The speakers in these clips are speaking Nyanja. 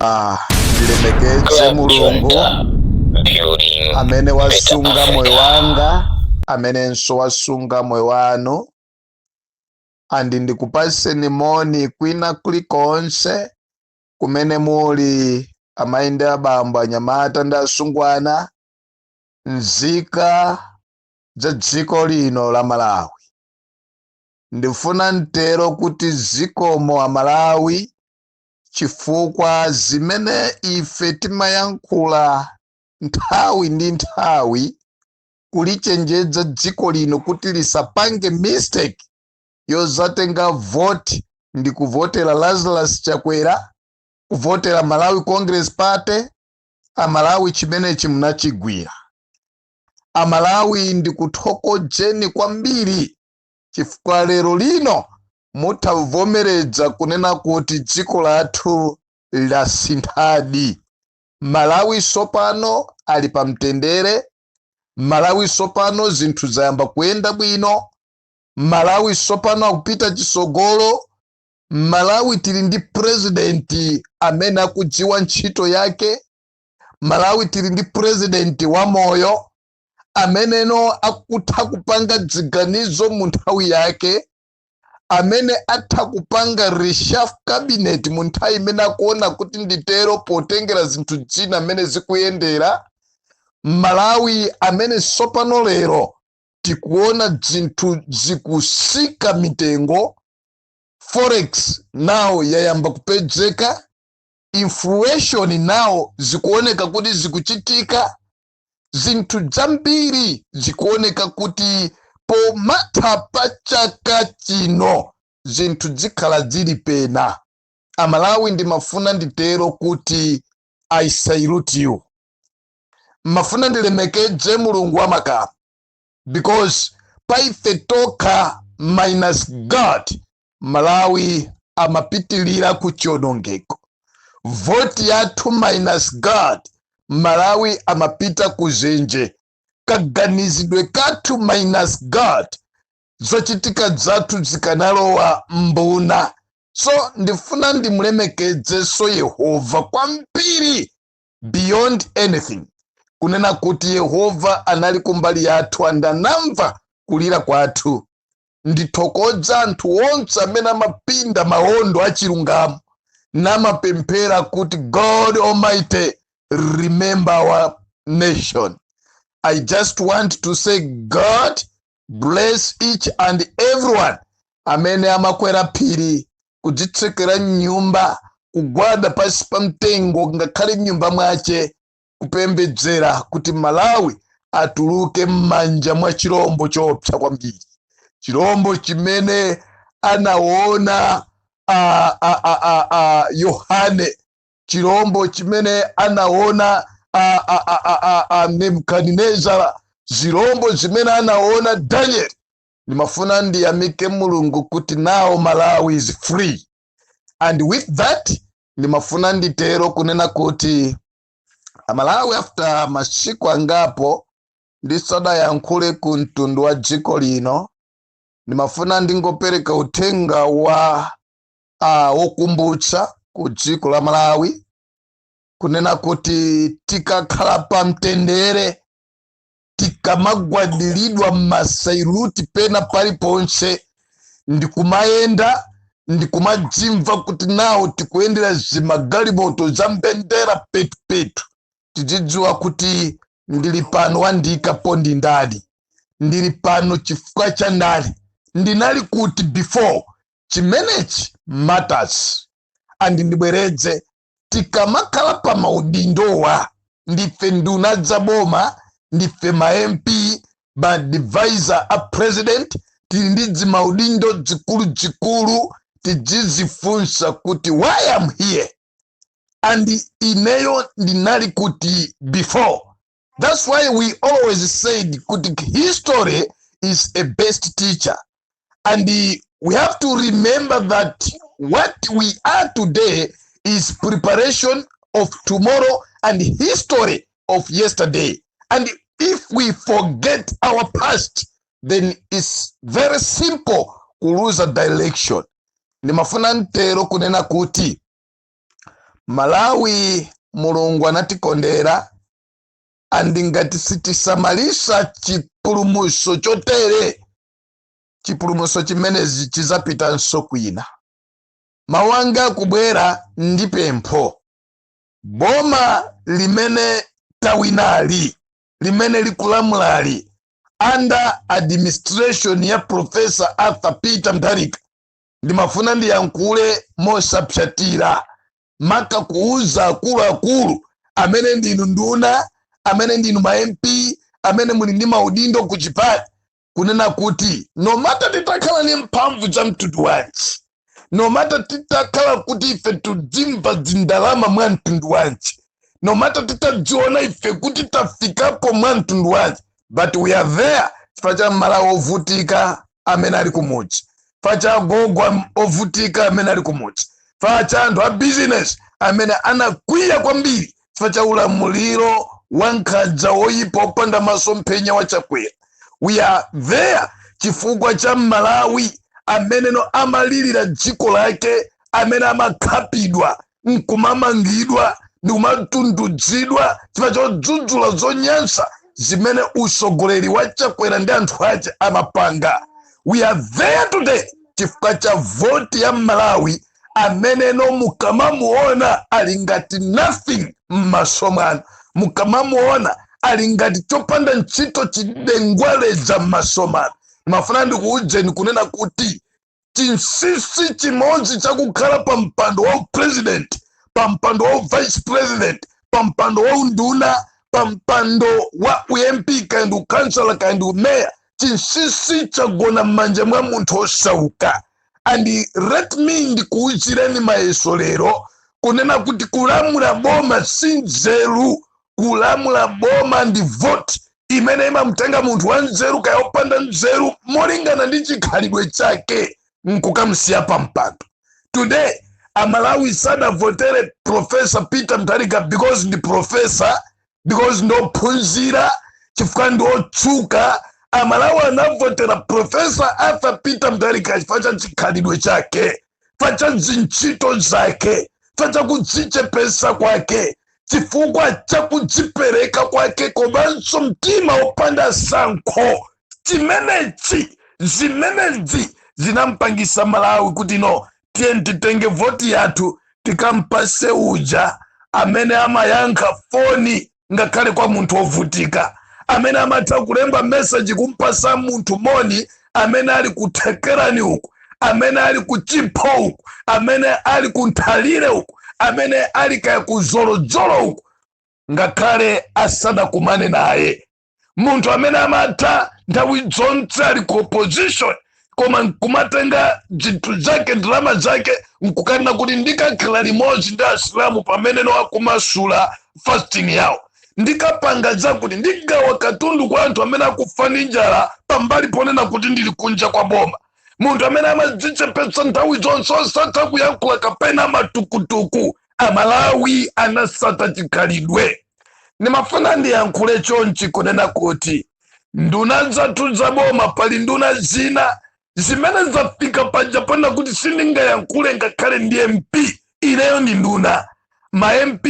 Ndilemekeze Mulungu amene wasunga moyo wanga, amenenso wasunga moyo wanu, and ndikupaseni moni kwina kulikonse kumene muli, amayi ndi abambo, anyamata ndi asungwana, nzika za dziko lino la Malawi. Ndifuna ntero kuti zikomo Amalawi, chifukwa zimene ife timayankhula nthawi ndi nthawi kulichenjeza dziko lino kuti lisapange mistake yozatenga vote ndi kuvotera Lazarus Chakwera, kuvotera Malawi Congress Party, Amalawi, chimenechi munachigwira. Amalawi, ndikuthokozeni kwambiri chifukwa lero lino mutavomereza kunena kuti dziko lathu lasinthadi. Malawi sopano ali pamtendere. Malawi sopano zinthu zayamba kuyenda bwino. Malawi sopano akupita chisogolo. Malawi tili ndi president amene akudziwa ntchito yake. Malawi tili ndi president wa moyo ameneno akutha kupanga ziganizo mu nthawi yake, amene atha kupanga reshuffle cabinet mu nthawi imene akuona kuti nditero, potengera zinthu zina amene zikuyendera. Malawi amene sopano lero tikuona zinthu zikusika mitengo, forex now yayamba kupezeka, inflation now zikuoneka kuti zikuchitika, zinthu zambiri zikuoneka kuti pomatha pa chaka chino zinthu zikhala zili pena. Amalawi, ndimafuna nditero kuti I salute you. Mafuna ndilemekedze Mulungu wamakamu, because paife tokha minus God, Malawi amapitilira ku chionongeko. Voti yathu minus God, Malawi amapita ku zenje. Kaganizidwe kathu minus God, zochitika zathu zikanalowa mbuna. So ndifuna ndimulemekedzenso Yehova kwambiri beyond anything, kunena kuti Yehova anali kumbali yathu and anamva kulira kwathu. Ndithokoza anthu onse amene amapinda mawondo achilungamo namapemphera kuti, "God Almighty, remember our nation." I just want to say God bless each and everyone amene amakwera phiri, kudzitsekera nyumba, kugwada pasi pa mtengo, ngakhale mnyumba mwace, kupembedzera kuti Malawi atuluke m'manja mwa chirombo choopsa kwambiri, chirombo chimene anaona a Yohane, chirombo chimene anaona a Nebukadinezara, zirombo zimene anaona Daniel. Ndimafuna ndiyamike Mulungu kuti now Malawi is free. And with that, ndimafuna nditero kunena kuti Amalawi, after masiku angapo ndisadayankhule ku mtundu wa dziko lino, ndimafuna ndingopereka uthenga wa wokumbutsa ku dziko la Malawi, kunena kuti tikakhala pa mtendere, tikamagwadiridwa m'ma salute pena paliponse, ndikumayenda ndikumadzimva kuti nawo tikuyendera zimagalimoto za mbendera petupetu, tidzidziwa kuti ndili pano wandiyikapo ndi ndani, ndili pano chifukwa cha ndani, ndinali kuti before. Chimenechi matters. And ndibwereze, tikamakhala pa maudindowa, ndife nduna za boma, ndife ma MP, ma advisor a president, tili ndi zimaudindo zikuluzikulu, tidzizifunsa kuti why am here and ineyo ndinali kuti before. That's why we always said kuti history is a best teacher, and we have to remember that what we are today is preparation of tomorrow and history of yesterday. And if we forget our past, then it's very simple kuluza direction. Ndimafuna ntero kunena kuti Malawi, Mulungu anatikondera, and ngati sitisamalisa chipulumutso chotere, chipulumutso chimenezi chizapitanso kwina. Mawu anga akubwera ndi pempho. Boma limene tawinali, limene likulamulali under administration ya Professor Arthur Peter Mutharika, ndimafuna ndiyankhule mosapsatira, maka kuuza akuluakulu amene ndinu nduna, amene ndinu ma MP, amene muli ndi maudindo ku chipani, kunena kuti no matter titakhala ndi mphamvu za mtundu wanji, no matter titakhala kuti ife tudzimva zindalama mwa mtundu wanji, no matter titadziona ife kuti tafikapo mwa mtundu wanji, but we are there chifukwa cha Malawi ovutika amene ali kumudzi, chifukwa cha agogo ovutika amene ali kumudzi, chifukwa cha anthu a business amene anakwiya kwambiri chifukwa cha ulamuliro wa nkhanza, woyipa, wopanda masomphenya wa Chakwera. We are there chifukwa cha Malawi ameneno amalirira dziko lake, amene amakhapidwa, nkumamangidwa ndi kumatundudzidwa chifukwa chodzudzula zonyansa zimene usogoleri wa Chakwera ndi anthu ake amapanga. We are there today chifukwa cha voti ya Malawi ameneno mukamamuona ali ngati nothing m'maso mwanu, mukamamuona ali ngati chopanda ntchito, chidengwaleza m'maso mwanu. Mafuna ndikuudzeni kunena kuti chinsinsi chimodzi chakukhala pa mpando wa president, pa mpando wa vice president, pa mpando wa unduna, pa mpando wa uMP, kandi ukansala, kandi umeya, chinsinsi chagona m'manja mwa munthu osauka. And let me ndikuwuzireni mayeso lero kunena kuti kulamula boma si nzeru. Kulamula boma ndi vote imene imamutenga munthu wanzeru kaya opanda nzeru, molingana ndi chikhalidwe chake, nkukamsiya pa mpando. Today Amalawi sadavotere Professor Peter Mutharika because ndi professor, because ndi ophunzira, chifukwa ndi otchuka. Amalawi anavotera Professor Arthur Peter Mutharika chifukwa cha chikhalidwe chake, chifukwa cha zintchito zake, chifukwa cha kudzichepesa kwake, chifukwa cha kudzipereka kwake, komanso mtima wopanda sankho. Chimenechi, zimenezi zinampangisa Malawi kuti, "No, tiye titenge voti yathu tikampase uja amene amayankha foni ngakhale kwa munthu wovutika, amene amatha kulemba meseji kumpasa munthu moni amene ali kuthekerani uku, amene ali kuchipho uku, amene ali kunthalire uku, amene ali kaya kuzolodzolo uku, ngakhale asanakumane naye. Munthu amene amatha nthawi zonse ali ku opposition, koma nkumatenga zinthu zake, ndalama zake, nkukanena kuti ndikakhala limodzi ndi Asilamu pamene no akumasula fasting yawo, ndikapanga zakuti, ndigawa katundu kwa anthu amene akufa ndi njala, pambali ponena kuti ndili kunja kwa boma. Munthu amene amadzichepetsa nthawi zonse, osatha kuyankhula kapena matukutuku. Amalawi anasata chikhalidwe. Ndimafuna ndiyankhule chonchi kunena kuti nduna zathu zaboma, pali nduna zina zimene zafika paja pona kuti sindingayankhule ngakhale ndi MP. Ineyo ndi nduna, ma MP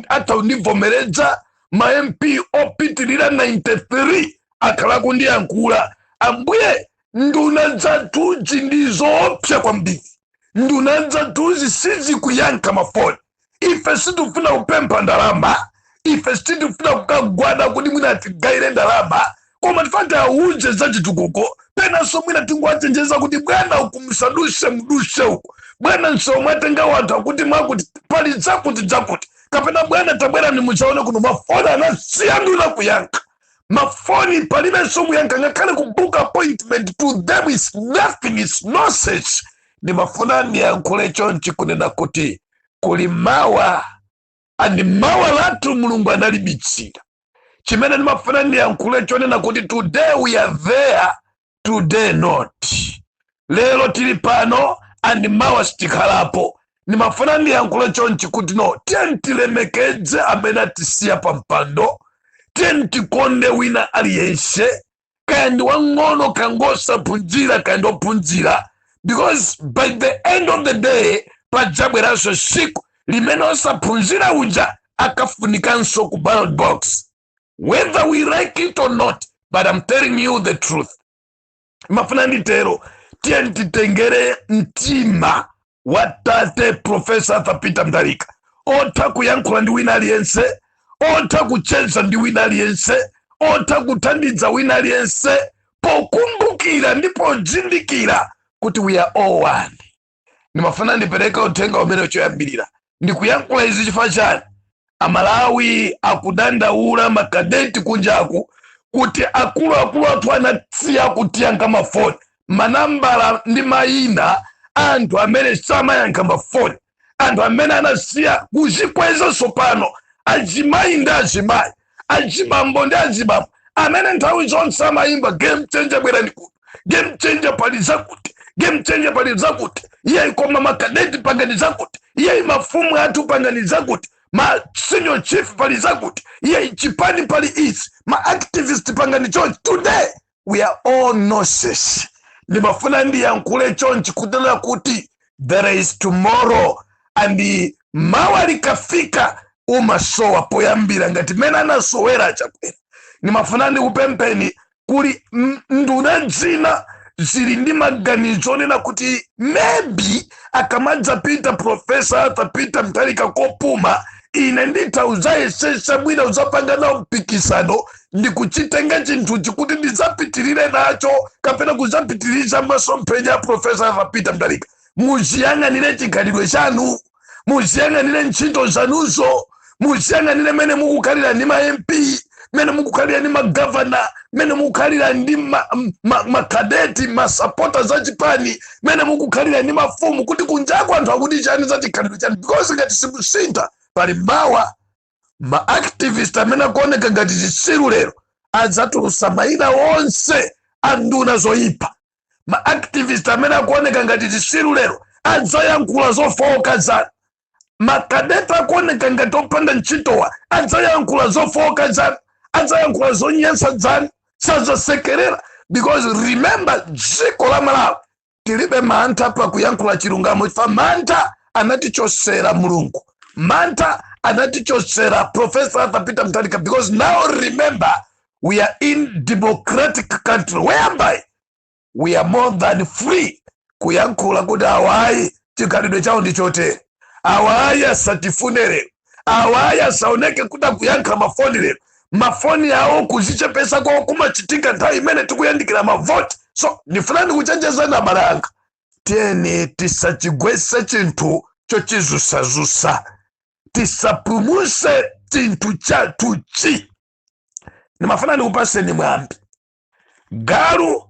atha kundivomereza. Ma MP opitirira 93 akhala kundiyankhula. Ambuye, nduna zathuzi ndi zoopsa kwambiri. Nduna zathuzi sizikuyankha mafoni. Ife sitifuna kupempha ndalama, ife sitifuna kukagwada kuti mwina tigayire ndalama, koma tifati auze za chitukuko. Penanso mwina tinguwachenjeza kuti, "Bwana, uku musaduse, muduse uku. Bwana, msewu mwatenga wanthu akuti mwakuti pali zakuti zakuti," kapena, "Bwana, tabwerani muchaone kuno." Mafoni anasiya nduna kuyankha mafoni, palibenso kuyankha. Ngakhale kubook appointment to them is nothing, is nonsense. Ndimafuna ndiyankhule chonchi kunena kuti kuli mawa, and mawa lathu Mulungu analibitsira. Chimene ndimafuna ndiyankhule chonena kuti today we are there, today not. Lero tili pano and mawa sitikhalapo. Ndimafuna ndiyankhule chonchi kuti, no, tiye tilemekedze amene atisiya pa mpando. Tiye tikonde wina aliyense, kaya ndi wang'ono, kangosaphunzira, kaya ndi ophunzira, because by the end of the day padzabweranso siku limene tidzakhala limodzi. Limene osaphunzira uja akafunikanso ku ballot box, whether we like it or not. But I'm telling you the truth. Mafuna nditero, tiye titengere mtima wa tate Professor Arthur Peter Mutharika, otha kuyankhula ndi wina aliyense, otha kucheza ndi wina aliyense, otha kuthandiza wina aliyense, pokumbukira ndi pozindikira kuti we are all one. Ndimafuna ndipereke uthenga umene choyambirira. Ndikuyankhula izi chifukwa chani? Amalawi akudandaula, makadeti kunjaku, kuti akuluakulu athu anasiya kutiyankha mafoni. Manambala ndi mayina anthu amene samayankha mafoni, anthu amene anasiya kuzikweza sopano, azimayi ndi azimayi, azibambo ndi azibambo, amene nthawi zonse amayimba, "Game changer, bwerani kuno. Game changer, pali zakuti. Game changer, pali zakuti." Iye, koma makadeti, pangani zakuti. Iye, mafumu athu, pangani zakuti. Ma senior chief, pali zakuti. Iye, chipani, pali izi. Ma activist, pangani chonchi. Today we are all nonsense. Ndimafuna ndiyankhule chonchi kunena kuti there is tomorrow, and mawa likafika umasowa poyambira, ngati mene anasowera Chakwera. Ndimafuna ndikupempheni, kuli nduna zina zili ndi maganizo onena kuti maybe akamadzapita Professor Arthur Peter Mutharika kopuma, ine nditha uzayesesa bwina, uzapanga nawo mpikisano ndikuchitenga chinthuchi kuti ndidzapitirire nacho kapena kudzapitiriza masomphenya a Professor Arthur Peter Mutharika. Muziyang'anire chikhalidwe chanu, muziyang'anire ntchito zanuzo, muziyang'anire mene mukukhalira ndi ma MP, mene mukukhalira ndi magavana, mene mukukhalira ndi makadeti, masapota za chipani, mene mukukhalira ndi mafumu, kuti kunjaku anthu akuti chani za chikhalidwe chanu. Because ngati simusintha, pali mawa maactivist amene akuoneka ngati zitsiru lero adzatulusa mayina onse a nduna zoyipa. Maactivist amene akuoneka ngati zitsiru lero adzayankhula zofowoka zanu. Makadeti akuoneka ngati opanda ntchitowa adzayankhula zofowoka zanu, adzayankhula zonyansa zanu, sadzasekerera. Because remember, dziko la Malawi tilibe mantha pakuyankhula chilungamo, chifukwa mantha anatichosera Mulungu, mantha anatichosera Professor Arthur Peter Mutharika. Because now remember, we are in democratic country whereby we are more than free kuyankhula kuti awayi chikhalidwe chawo ndi chotere, awayi asatifune lero, awayi asaoneke kuti akuyankha mafoni lero. Mafoni awo kuzichepesa kwawo kumachitika nthawi imene tikuyandikira mavoti. So ndifuna ndikuchenjezani, abale anga, tiyeni tisachigwese chinthu chochizusazusa, tisapumuse chinthu chathuchi. Ndimafuna ndikupaseni mwambi. Galu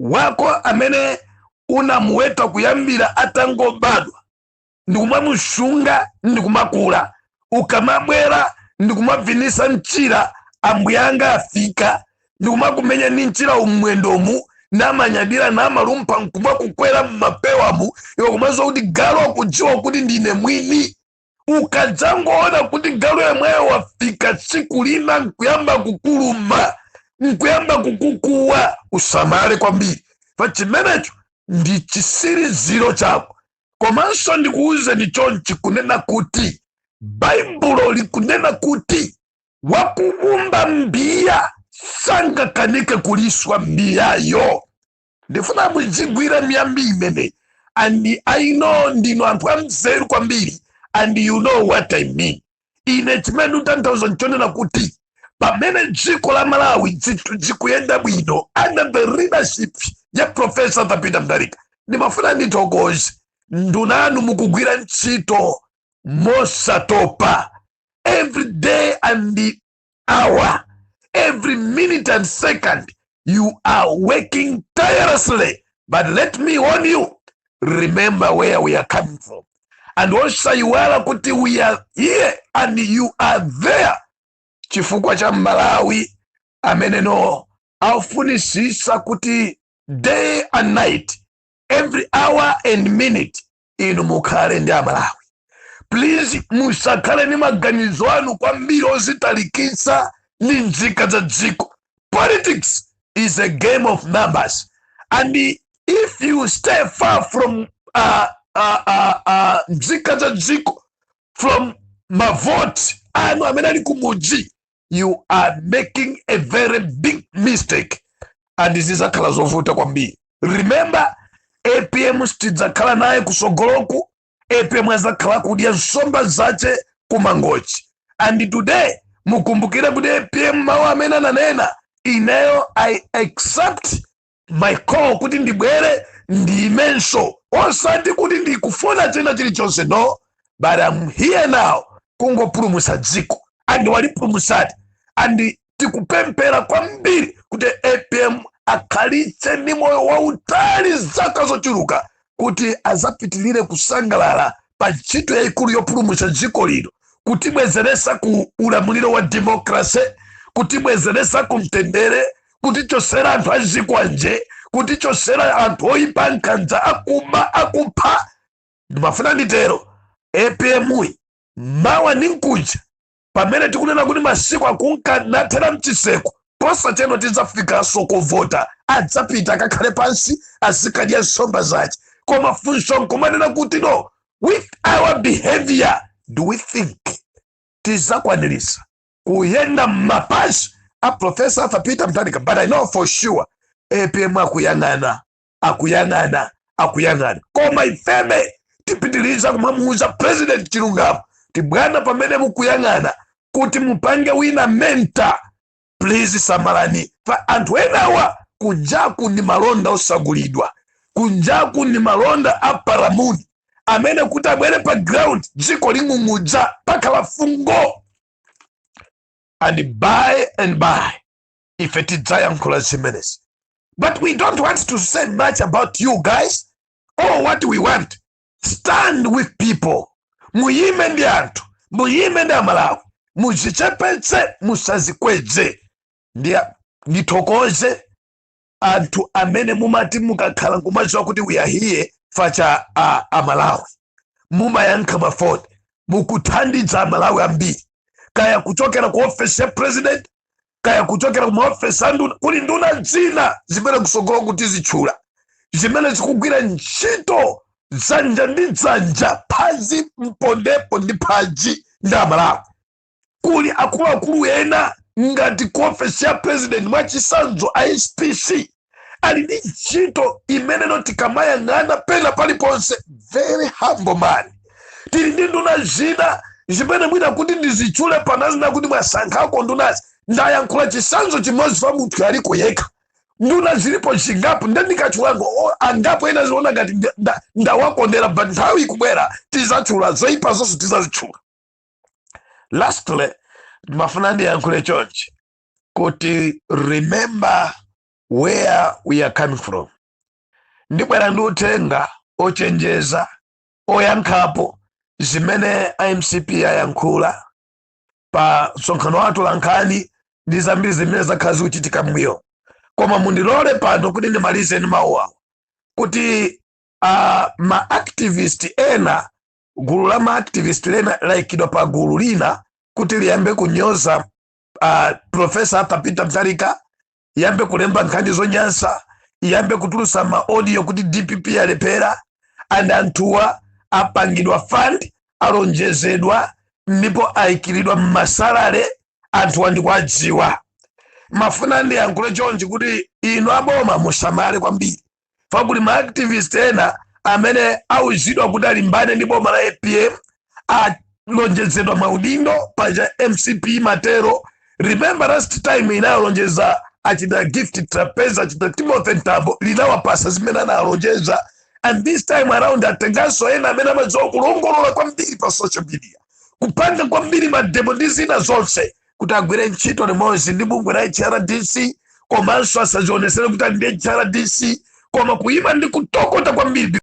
wako amene unamuweta kuyambira atangobadwa ndikumamusunga ndikumakula, ukamabwera ndikumavinisa mchira, "Ambuyanga afika," ndikumakumenya ndi mchira umwendomu, namanyadira, namalumpha nkumakukwera mmapewamu, iwe kumaziwa kuti galu akudziwa kuti ndine mwini. Ukadzangoona kuti galu yemweyo wafika tsiku lina nkuyamba kukuluma, nkuyamba kukukuwa, usamale kwambiri. Pa chimenecho ndi chisiriziro chako. Komanso ndikuwuzeni chonchi kunena kuti Baibulo likunena kuti wakuumba mbiya sangakanike kuliswa mbiyayo. Ndifuna muzigwira miyambi imeneyi, and I know ndinu anthu amzeru kwambiri and you know what I mean. Ine chimene ndikutanthauza nchonena kuti pamene dziko la Malawi zinthu zikuyenda bwino under the leadership ya Professor Peter Mutharika, ndimafuna ndithokoze ndunanu, mukugwira ntchito mosatopa every day and the hour, every minute and second you are working tirelessly. But let me warn you, remember where we are coming from, and osayiwala kuti we are here and you are there chifukwa cha Malawi amene no afunisisa kuti day and night, every hour and minute, inu mukhale ndi Amalawi. Please, musakhale ndi maganizo anu kwambiri ozitalikitsa ndi nzika za dziko. Politics is a game of numbers, and if you stay far from nzika za dziko from mavoti anu amene ali kumudzi, you are making a very big mistake and zizakhala zovuta kwambiri. Remember, APM sitidzakhala naye kusogoloku. APM azakhala kudya nsomba zace kumangochi. And today mukumbukire kuti APM mawu amene ananena, "Ineyo I accept my call kuti ndibwere ndiimenso, osati kuti ndikufuna china chilichonse, no, but I'm here now kungopulumutsa dziko," and walipulumusadi. And tikupemphera kwambiri kuti APM akhalitse ndi moyo wautali, zaka zochuluka, kuti azapitilire kusangalala pa ntchito yayikulu yopulumutsa dziko lino, kutibwezeresa ku ulamuliro wa democracy, kutibwezeresa ku mtendere, kutichosera anthu azikwanje, kutichosera anthu oyipa, nkhanza, akuba, akupha. Ndimafuna nditero, APM mawa ndi mkuja, pamene tikunena kuti masiku akunka nathera mchiseko, posachedwa tidzafikanso kovota, adzapita akakhale pansi, azikadya nsomba zace. Koma funso nkumanena kuti, no, with our behavior, do we think tizakwanirisa kuyenda m'mapazi a Professor Arthur Peter Mutharika? But I know for sure APM akuyang'ana, akuyang'ana, akuyang'ana. Koma ifeme tipitiriza kumamuuza President chilungamo ti, "Bwana, pamene mukuyang'ana kuti mupange wina mentor, please samalani pa anthu enawa. Kunjaku ndi malonda osagulidwa, kunjaku ndi malonda a paramuni amene kuti abwere pa ground dziko ling'ung'udza, pakhala fungo." And by and by ife tidzayankhula zimenezi, but we don't want to say much about you guys. All what we want, stand with people, muyime ndi anthu, muyime ndi Amalawi, muzichepetse, musazikweze. Ndithokoze anthu amene mumati mukakhala nkumadziwa kuti we are here facha Amalawi, mumayankha mafoni, mukuthandiza Amalawi ambiri, kaya kuchokera ku office ya president, kaya kuchokera ku maofesi a nduna. Kuli nduna zina zimene kusogolo kuti zitchula, zimene zikugwira ntchito dzanja ndi dzanja, phazi mpondepo ndi phazi ndi Amalawi. Kuli akuluakulu ena ngati ku ofesi ya president, mwachisanzo a SPC, ali ndi ntchito imene no tikamayang'ana pena paliponse, very humble man. Tili ndi nduna zina zimene mwina kuti ndizitchule panazina kuti mwasankhako ndunazi. Ndayankhula chisanzo chimodzi pa munthu aliko yekha. Nduna zilipo zingapo, nde ndikatchulango angapo ena ziona ngati ndawakondera, but nthawi ikubwera tizatchula zoyipa zonse, tizazitchula. Lastly, ndimafuna ndiyankhule chonchi kuti remember where we are coming from. Ndibwera ndi uthenga ochenjeza oyankhapo zimene iMCP ayankhula pa msonkhano wathu lankhani ndi zambiri zimene zakhala zikuchitika mbuyo. Koma mundilole pano kuti ndimalize ndi mawu awo kuti ma activist ena, gulu la ma activist lena layikidwa pa gulu lina kuti liyambe kunyoza Professor Arthur Peter Mutharika, iyambe kulemba nkhani zonyansa, iyambe kutulusa ma audio kuti DPP yalephera. And anthuwa apangidwa fund, alonjezedwa ndipo ayikiridwa mma salary. Anthuwa ndikuadziwa. Mafuna ndiyankhule chonchi kuti inu aboma musamale kwambiri, fakuli ma activist ena amene auzidwa kuti alimbane ndi boma la APM, alonjezedwa maudindo paja MCP matero. Remember, last time inalonjeza achita Gift Trapeza, achita Timothy Ntambo, linawapasa zimene analonjeza. And this time around atenganso ena amene amadziwa kulongolola kwambiri pa social media, kupanga kwambiri ma demo ndi zina zonse, kuti agwire ntchito limodzi ndi bungwe la HRDC, komanso asazionesere kuti ali ndi HRDC, koma kuyima ndi kutokota kwambiri.